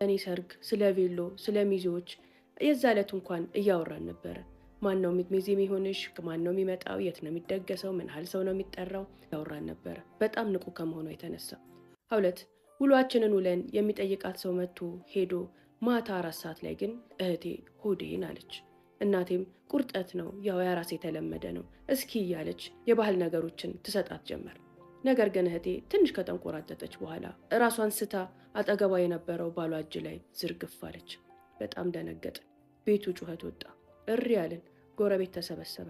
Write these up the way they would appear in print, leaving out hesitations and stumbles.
እኔ ሰርግ፣ ስለ ቬሎ፣ ስለ ሚዜዎች የዛ ዕለት እንኳን እያወራን ነበረ። ማን ነው ሚዜ የሚሆንሽ? ማን ነው የሚመጣው? የት ነው የሚደገሰው? ምን ያህል ሰው ነው የሚጠራው? እያወራን ነበረ። በጣም ንቁ ከመሆኗ የተነሳ 2 ውሏችንን ውለን የሚጠይቃት ሰው መጥቶ ሄዶ ማታ 4 ሰዓት ላይ ግን እህቴ ሆዴን አለች። እናቴም ቁርጠት ነው ያው የራስ የተለመደ ነው እስኪ እያለች የባህል ነገሮችን ትሰጣት ጀመር። ነገር ግን እህቴ ትንሽ ከተንቆራጠጠች በኋላ እራሷን ስታ አጠገቧ የነበረው ባሏ እጅ ላይ ዝርግፍ አለች። በጣም ደነገጥን። ቤቱ ጩኸት ወጣ። እሪ ያልን፣ ጎረቤት ተሰበሰበ።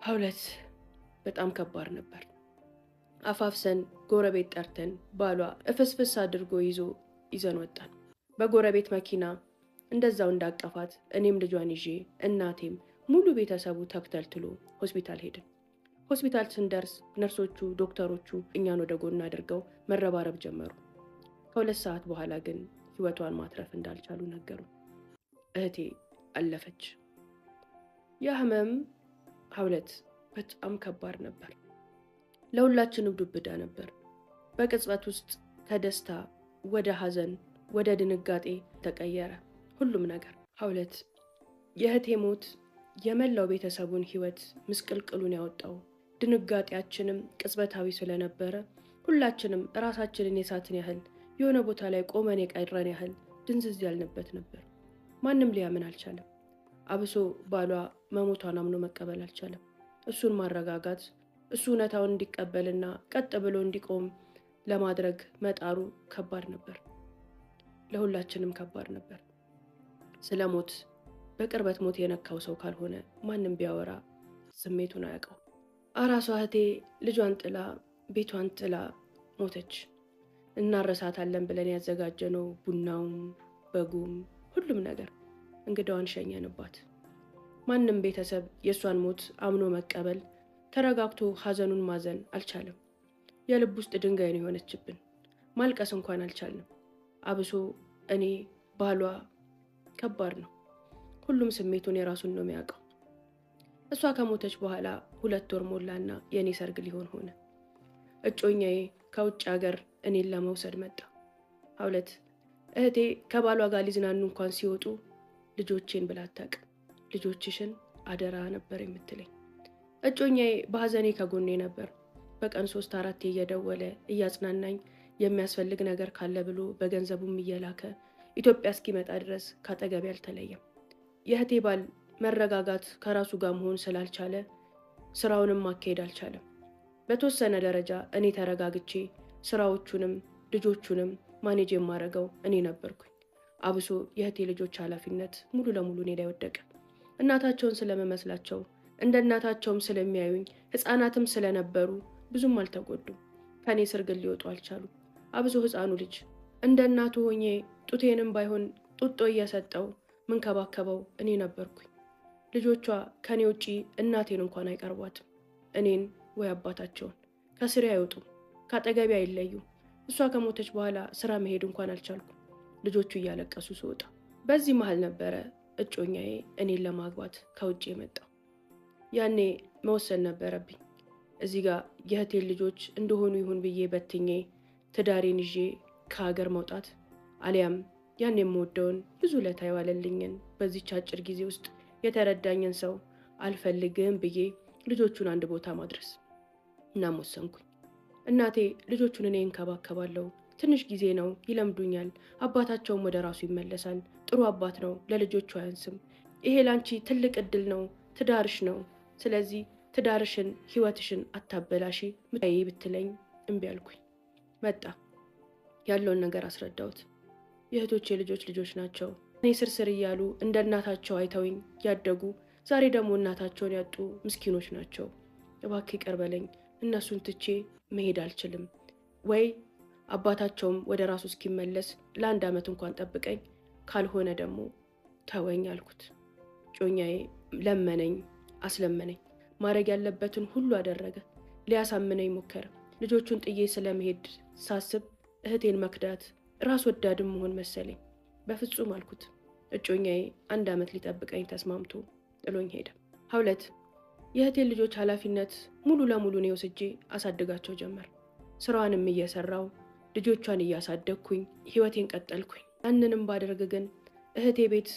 2 በጣም ከባድ ነበር። አፋፍሰን ጎረቤት ጠርተን ባሏ እፍስፍስ አድርጎ ይዞ ይዘን ወጣን። በጎረቤት መኪና እንደዛው እንዳቀፋት እኔም ልጇን ይዤ እናቴም ሙሉ ቤተሰቡ ተክተልትሎ ሆስፒታል ሄድን። ሆስፒታል ስንደርስ ነርሶቹ፣ ዶክተሮቹ እኛን ወደ ጎን አድርገው መረባረብ ጀመሩ። ከ2 ሰዓት በኋላ ግን ህይወቷን ማትረፍ እንዳልቻሉ ነገሩ። እህቴ አለፈች። ያ ህመም 2 በጣም ከባድ ነበር። ለሁላችንም ዱብዳ ነበር። በቅጽበት ውስጥ ከደስታ ወደ ሀዘን ወደ ድንጋጤ ተቀየረ ሁሉም ነገር። 2 የእህቴ ሞት የመላው ቤተሰቡን ህይወት ምስቅልቅሉን ያወጣው፣ ድንጋጤያችንም ቅጽበታዊ ስለነበረ ሁላችንም ራሳችንን የሳትን ያህል የሆነ ቦታ ላይ ቆመን የቀረን ያህል ድንዝዝ ያልንበት ነበር። ማንም ሊያምን አልቻለም። አብሶ ባሏ መሞቷን አምኖ መቀበል አልቻለም። እሱን ማረጋጋት፣ እሱ እውነታውን እንዲቀበልና ቀጥ ብሎ እንዲቆም ለማድረግ መጣሩ ከባድ ነበር። ለሁላችንም ከባድ ነበር። ስለ ሞት በቅርበት ሞት የነካው ሰው ካልሆነ ማንም ቢያወራ ስሜቱን አያውቀው። አራሷ እህቴ ልጇን ጥላ ቤቷን ጥላ ሞተች። እናረሳታለን ብለን ያዘጋጀነው ቡናውም በጉም ሁሉም ነገር እንግዳዋን ሸኘንባት። ማንም ቤተሰብ የእሷን ሞት አምኖ መቀበል ተረጋግቶ ሀዘኑን ማዘን አልቻለም። የልብ ውስጥ ድንጋይ ነው የሆነችብን። ማልቀስ እንኳን አልቻልንም። አብሶ እኔ ባሏ ከባድ ነው። ሁሉም ስሜቱን የራሱን ነው የሚያውቀው። እሷ ከሞተች በኋላ 2 ወር ሞላና የኔ ሰርግ ሊሆን ሆነ። እጮኛዬ ከውጭ ሀገር እኔን ለመውሰድ መጣ። 2 እህቴ ከባሏ ጋር ሊዝናኑ እንኳን ሲወጡ ልጆቼን ብላ አታውቅም። ልጆችሽን አደራ ነበር የምትለኝ። እጮኛዬ በሀዘኔ ከጎኔ ነበር። በቀን 3-4 እየደወለ እያጽናናኝ የሚያስፈልግ ነገር ካለ ብሎ በገንዘቡም እየላከ ኢትዮጵያ እስኪመጣ ድረስ ካጠገቤ አልተለየም። የእህቴ ባል መረጋጋት ከራሱ ጋር መሆን ስላልቻለ ስራውንም ማካሄድ አልቻለም። በተወሰነ ደረጃ እኔ ተረጋግቼ ስራዎቹንም ልጆቹንም manage የማረገው እኔ ነበርኩኝ። አብሶ የእህቴ ልጆች ኃላፊነት ሙሉ ለሙሉ እኔ ላይ ወደቀ። እናታቸውን ስለመመስላቸው እንደ እናታቸውም ስለሚያዩኝ ህፃናትም ስለነበሩ ብዙም አልተጎዱም። ከኔ ስር ግን ሊወጡ አልቻሉም። አብሶ ህፃኑ ልጅ እንደ እናቱ ሆኜ ጡቴንም ባይሆን ጡጦ እየሰጠው ምንከባከበው እኔ ነበርኩኝ። ልጆቿ ከኔ ውጪ እናቴን እንኳን አይቀርቧትም። እኔን ወይ አባታቸውን ከስሬ አይወጡም፣ ካጠገቤ አይለዩም። እሷ ከሞተች በኋላ ስራ መሄድ እንኳን አልቻልኩም፣ ልጆቹ እያለቀሱ ስወጣ። በዚህ መሃል ነበረ እጮኛዬ እኔን ለማግባት ከውጭ የመጣው። ያኔ መወሰን ነበረብኝ። እዚህ ጋር የእህቴን ልጆች እንደሆኑ ይሁን ብዬ በትኜ ትዳሬን ይዤ ከሀገር መውጣት አሊያም ያን የምወደውን ብዙ ውለታ የዋለልኝን በዚህች አጭር ጊዜ ውስጥ የተረዳኝን ሰው አልፈልግም ብዬ ልጆቹን አንድ ቦታ ማድረስ። እናም ወሰንኩኝ። እናቴ ልጆቹን እኔ እንከባከባለሁ፣ ትንሽ ጊዜ ነው ይለምዱኛል፣ አባታቸውም ወደ ራሱ ይመለሳል፣ ጥሩ አባት ነው፣ ለልጆቹ አያንስም፣ ይሄ ላንቺ ትልቅ እድል ነው፣ ትዳርሽ ነው፣ ስለዚህ ትዳርሽን ህይወትሽን አታበላሺ ምታይ ብትለኝ እምቢ አልኩኝ። መጣ ያለውን ነገር አስረዳሁት። የእህቶቼ ልጆች ልጆች ናቸው። እኔ ስርስር እያሉ እንደ እናታቸው አይተውኝ ያደጉ ዛሬ ደግሞ እናታቸውን ያጡ ምስኪኖች ናቸው። እባክህ ይቅር በለኝ፣ እነሱን ትቼ መሄድ አልችልም። ወይ አባታቸውም ወደ ራሱ እስኪመለስ ለአንድ ዓመት እንኳን ጠብቀኝ፣ ካልሆነ ደግሞ ተወኝ አልኩት። ጮኛዬ ለመነኝ፣ አስለመነኝ። ማድረግ ያለበትን ሁሉ አደረገ። ሊያሳምነኝ ሞከረ። ልጆቹን ጥዬ ስለመሄድ ሳስብ እህቴን መክዳት ራስ ወዳድም መሆን መሰለኝ። በፍጹም አልኩት። እጮኛዬ 1 ዓመት ሊጠብቀኝ ተስማምቶ ጥሎኝ ሄደ። 2 የእህቴን ልጆች ኃላፊነት ሙሉ ለሙሉ እኔ ወስጄ አሳድጋቸው ጀመር። ስራዋንም እየሰራው ልጆቿን እያሳደግኩኝ ህይወቴን ቀጠልኩኝ። ያንንም ባደርግ ግን እህቴ ቤት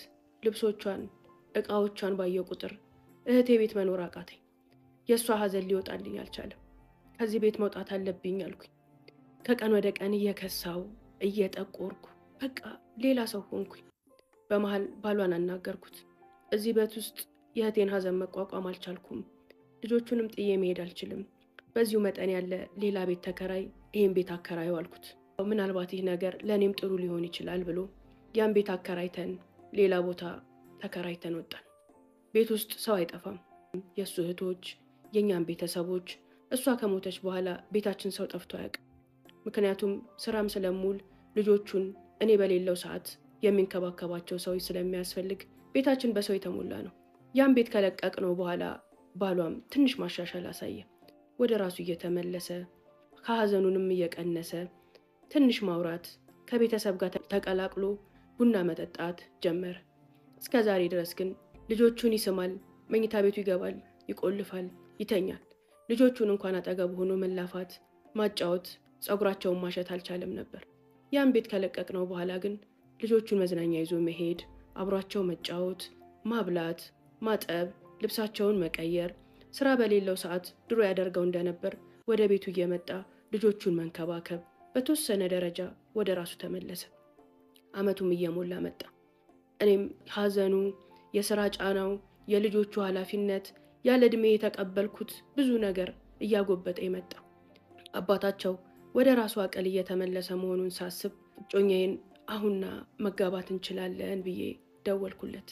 ልብሶቿን፣ እቃዎቿን ባየው ቁጥር እህቴ ቤት መኖር አቃተኝ። የእሷ ሀዘን ሊወጣልኝ አልቻለም። ከዚህ ቤት መውጣት አለብኝ አልኩኝ። ከቀን ወደ ቀን እየከሳው እየጠቆርኩ በቃ ሌላ ሰው ሆንኩኝ። በመሀል ባሏን አናገርኩት። እዚህ ቤት ውስጥ የእህቴን ሀዘን መቋቋም አልቻልኩም። ልጆቹንም ጥዬ መሄድ አልችልም። በዚሁ መጠን ያለ ሌላ ቤት ተከራይ፣ ይህን ቤት አከራዩ አልኩት። ምናልባት ይህ ነገር ለእኔም ጥሩ ሊሆን ይችላል ብሎ ያን ቤት አከራይተን ሌላ ቦታ ተከራይተን ወጣን። ቤት ውስጥ ሰው አይጠፋም። የእሱ እህቶች፣ የእኛም ቤተሰቦች። እሷ ከሞተች በኋላ ቤታችን ሰው ጠፍቶ አያውቅም። ምክንያቱም ስራም ስለምውል ልጆቹን እኔ በሌለው ሰዓት የሚንከባከባቸው ሰው ስለሚያስፈልግ ቤታችን በሰው የተሞላ ነው። ያን ቤት ከለቀቅነው በኋላ ባሏም ትንሽ ማሻሻል አሳየ። ወደ ራሱ እየተመለሰ፣ ከሀዘኑንም እየቀነሰ፣ ትንሽ ማውራት፣ ከቤተሰብ ጋር ተቀላቅሎ ቡና መጠጣት ጀመረ። እስከ ዛሬ ድረስ ግን ልጆቹን ይስማል፣ መኝታ ቤቱ ይገባል፣ ይቆልፋል፣ ይተኛል። ልጆቹን እንኳን አጠገቡ ሆኖ መላፋት፣ ማጫወት፣ ፀጉራቸውን ማሸት አልቻለም ነበር። ያን ቤት ከለቀቅነው በኋላ ግን ልጆቹን መዝናኛ ይዞ መሄድ፣ አብሯቸው መጫወት፣ ማብላት፣ ማጠብ፣ ልብሳቸውን መቀየር፣ ስራ በሌለው ሰዓት ድሮ ያደርገው እንደነበር ወደ ቤቱ እየመጣ ልጆቹን መንከባከብ፣ በተወሰነ ደረጃ ወደ ራሱ ተመለሰ። አመቱም እየሞላ መጣ። እኔም ሀዘኑ፣ የስራ ጫናው፣ የልጆቹ ኃላፊነት፣ ያለ ዕድሜ የተቀበልኩት ብዙ ነገር እያጎበጠ መጣ። አባታቸው ወደ ራሱ አቀል እየተመለሰ መሆኑን ሳስብ እጮኛዬን አሁንና መጋባት እንችላለን ብዬ ደወልኩለት።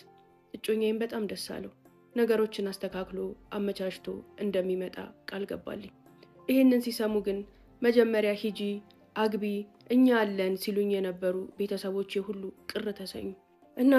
እጮኛዬን በጣም ደስ አለው። ነገሮችን አስተካክሎ አመቻችቶ እንደሚመጣ ቃል ገባልኝ። ይህንን ሲሰሙ ግን መጀመሪያ ሂጂ አግቢ እኛ አለን ሲሉኝ የነበሩ ቤተሰቦቼ ሁሉ ቅር ተሰኙ እና